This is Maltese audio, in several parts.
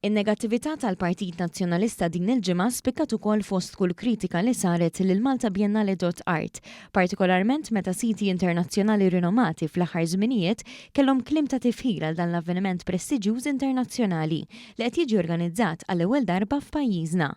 In-negattività tal-Partit Nazzjonalista din il-ġimgħa spikkat ukoll fost kull kritika li saret lil Malta Biennale dot Art, partikolarment meta siti internazzjonali rinomati fl-aħħar żminijiet kellhom kliem ta' tifħir għal dan l-avveniment prestiġjuż internazzjonali li qed jiġi organizzat għall-ewwel darba f'pajjiżna.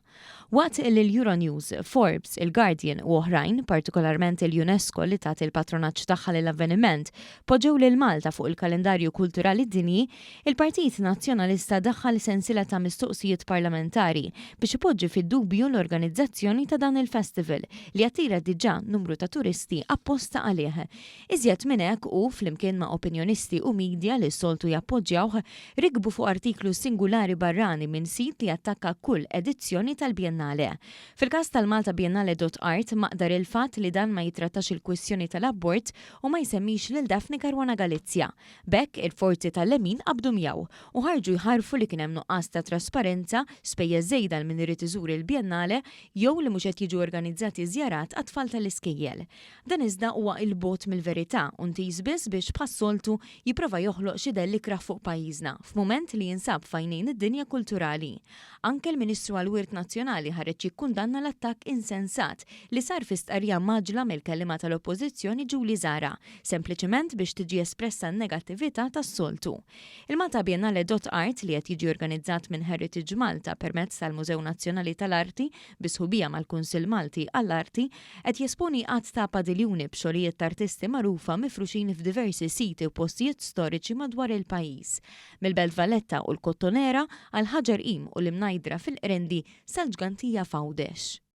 Waqt li l-Euronews, Forbes, il-Guardian u oħrajn, partikolarment il-UNESCO li tat il-patronaġġ tagħha lill-avveniment, poġġew lil Malta fuq il-kalendarju kulturali dinji, il-Partit Nazzjonalista daħħal sensiela ta' mistoqsijiet parlamentari biex ipoġġi fid-dubju l-organizzazzjoni ta' dan il-festival li attira diġà numru ta' turisti apposta għalih. Iżjed minn hekk hu, flimkien ma' opinjonisti u media li s-soltu jappoġġjawh, rikbu fuq artiklu singulari barrani minn sit li attakka kull edizzjoni tal-Biennale. Fil-każ tal-Malta Biennale dot Art maqdar il-fatt li dan ma jittrattax il-kwistjoni tal-abort u ma jsemmix lil Daphne Caruana Galizia. B'hekk, il-forzi tal-lemin qabdu miegħu u ħarġu jħarrfu li kien hemm nuqqas ta' trasparenza, spejjeż żejda għal min irid iżur il-Biennale jew li mhux qed jiġu organizzati żjarat għat-tfal tal-iskejjel. Dan iżda huwa 'il bogħod mill-verità u ntiż biss biex bħas-soltu jipprova joħloq xi dell ikrah fuq pajjiżna f'mument li jinsab f'għajnejn id-dinja kulturali. Anke l-Ministru għall-Wirt Nazzjonali ħareġ jikkundanna l-attakk insensat li sar fi stqarrija mgħaġġla mill-kelliema tal-Oppożizzjoni Julie Zahra, sempliċement biex tiġi espressa n-negattività tas-soltu. Il-Malta Biennale dot Art li qed jiġi organizzat minn Heritage Malta permezz tal-Mużew Nazzjonali tal-Arti bi sħubija mal-Kunsill Malti għall-Arti, qed jesponi għadd ta' padiljuni b'xogħlijiet t'artisti magħrufa mifruxin f'diversi siti u postijiet storiċi madwar il-pajjiż. Mill-Belt Valletta u l-Kottonera għal Ħaġar Qim u l-Imnajdra fil-Qrendi sal-Ġgantija f'Għawdex.